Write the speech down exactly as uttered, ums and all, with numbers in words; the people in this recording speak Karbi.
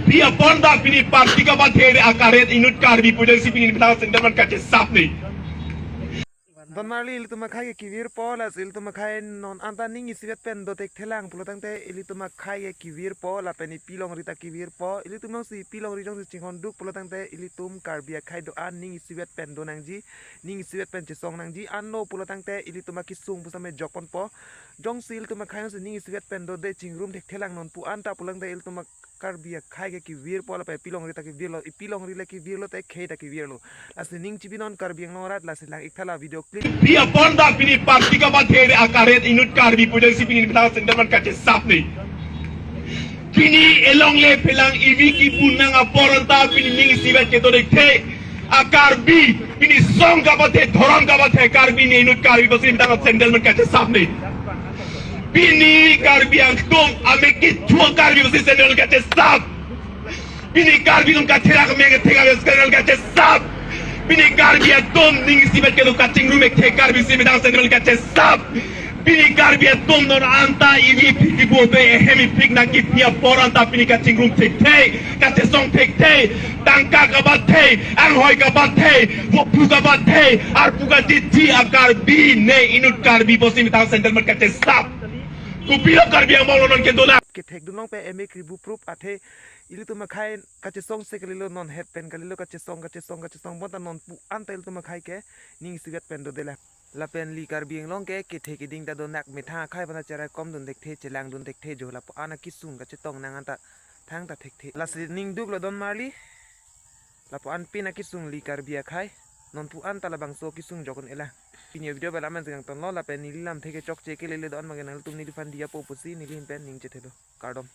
Pi apon ta pini party kabathe akaret inut Karbi pujo si pini methang sandal man kachesap ne. Don marli ilitum akhei ke kevirpo, lasi ilitum akhei non anta ning isivet pen do thekthelang pulo tangte ilitum akhei ke kevirpo, lapen ipilongri ta kevirpo, ilitum jongsi ipilongri jongsi chinghonduk pulo tangte ilitum Karbi akhei do-an ning isivet pen do nangji, ning isivet pen chesong nangji, anlo pulo tangte ilitum akesung pusitame jokponpo. Jongsi ilitum akhei jongsi ning isivet pen dode chingrum thekthelang non pu anta pulo tangte ilitum Karbi akhei ke kevirpo, lapen ipilongri ta kevirlo, ipilongri le kevirlo te khei ta kevirlo. Lasi ning chibinon Karbi Anglong arat, lasi lang-ik tha la video clip. Pi apon ta pini party kabathe akaret inut Karbi pujo si pini methang sandal man kachesap ne. Pini elongle phelang ivi kipu nang apor anta pini ning isivet kedo thekthe. A Karbi, pini song kabathe, dhorom kabathe Karbi ne inut Karbi pusi methang sandal man kachesap ne. Pini Karbi Anglong amek kecho Karbi pusi sandal kachesap. Pini Karbi atum katherak amek thek Karbi sandal kachesap. Pini Karbi atum ning isivet kedo kachingrum amek thek Karbi si methang sandal kachesap. Pini Karbi atum non anta ivi phik kipu ave, ehem iphik nangkipi apor anta pini kachingrum thekthe, kachesong thekthe, tangka kabathe, anghoi kabathe, vopu kabathe, arpu kachiji a Karbi ne inut Karbi pusi methang sandal man kachesap. Kopilo Karbi Anglong lo non kedo nang. Kethek dunlong pe emek ribu prup athe ilitum akhei kachesong se kalilo, non het pen kalilo, kachesong kachesong kachesong bonta non pu anta ilitum akhei ke ning isivet pen dode la. Lapen li Karbi Anglong ke kethe keding ta donak, methang akhei aphan ta cherai kom dun thekthe, chelang dun thekthe, jo lapu-an akesung kachetong nang anta thangta thekthe. Lasi ning duklo don marli. Lapu-an pin akesung li Karbi akhei. Non pu anta labangso akesung jok un-e la. Pini video bel amen jengton lo, lapen neli lamthe ke chokche ke lele do-an mage nanglitum neliphan diya po pusi neli ahin pen ning chethelo. Kardom.